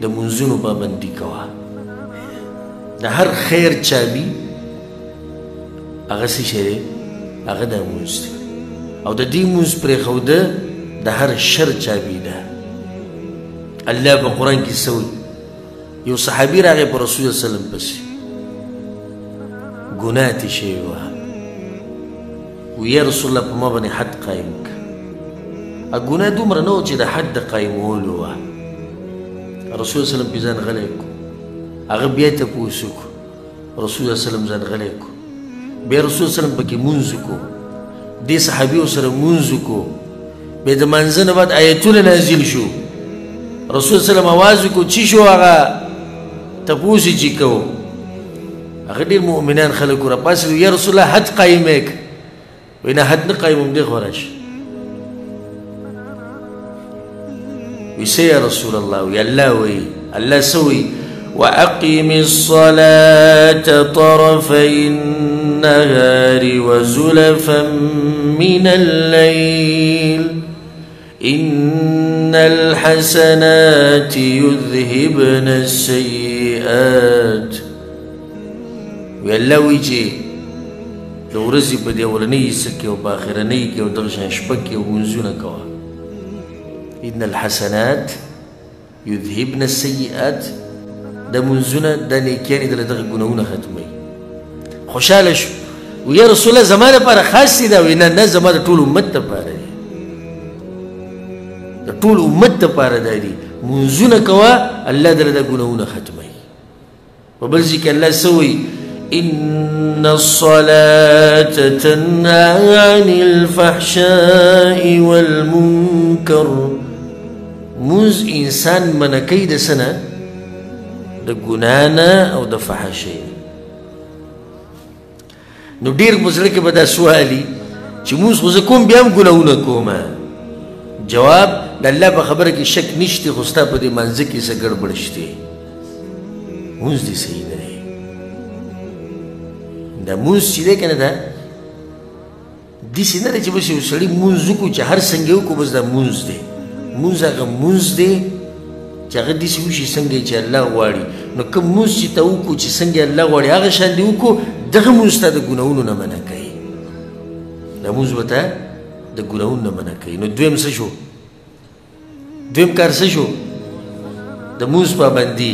د مونځونو پابندي کوه. د هر خیر چابي هغه څه شی دی؟ هغه دا مونځ دی. او د دې مونځ پرېښوده د هر شر چابي ده. الله په قرآن کې څه وایي؟ یو صحابي راغی په رسول الله صلی الله علیه وسلم پسې، ګناه ترې شوې وه، وایي یا رسول الله په ما باندې حد قایم کړه. ګناه دومره نه وه چې د حد د قایمولو وه. رسول الله وسلم پې ځان غلی کړو. هغه بیا تپوس وکړو، رسول الله وسلم ځان غلی کړو. بیا رسول الله وسلم پکې مونځ وکړو، دې صحابي ورسره مونځ وکړو. بیا د مانځه نه بعد آیتونه نازل شو. رسول الله وسلم اواز وکړو چې شو هغه تپوس یې چې کوو. هغه ډېر مؤمنان خلک راپاڅېدل، یا رسول الله حد قایم یې کړه. وایي نه حد نه قایموم، دی خو راشي. وایي څه یا رسول الله؟ وایي الله وایي. الله څه وایي؟ وأقم الصلاة طرفي النهار وزلفا من الليل إن الحسنات يذهبن السيئات. وایي الله وایي چې د ورځې په دې اولنۍ حصه کې او په آخرنۍ کې او دغه شان شپه کې لمونځونه کوه. إن الحسنات يذهبن السيئات، دا لمونځونه دا نیکیانې دله دغه ګناهونه ختموي. خوشحاله شو، وایي یا رسول الله زما لپاره خاص دي دا؟ وایي نه نه، زما د ټول امت لپاره دي، د ټول امت لپاره دا دي. لمونځونه کوه، الله دله دا ګناهونه ختموي. په بل ځای کې الله څه وایي؟ إن الصلاة تنهى عن الفحشاء والمنكر. مونځ انسان منع کوي د څه نه؟ د ګناه نه او د فحشۍ. نو ډېر په زړه کې به دا سوال وي چې مونځ خو زه کوم بیا هم ګناهونه کوم. جواب، د الله په خبره کې شک نشته، خو ستا په دې مانځه کې څه ګړبړ شته، مونځ دې صحیح نه دی. دا مونځ چې دی که نه، دا داسې نه دی چې بس یو سړي مونځ وکړو چې هر څنګه یې وکړو بس دا مونځ دی. مونځ هغه مونځ دی چې هغه داسې وشي څنګه یې چې الله غواړي. نو کوم مونځ چې ته وکړو چې څنګه یې الله غواړي هغه شان دې وکړو، دغه مونځ ته د ګناهونو نه منع کوي. دا مونځ به ته د ګناهونو نه منع کوي. نو دویم څه شو؟ دویم کار څه شو؟ د مونځ پابندي.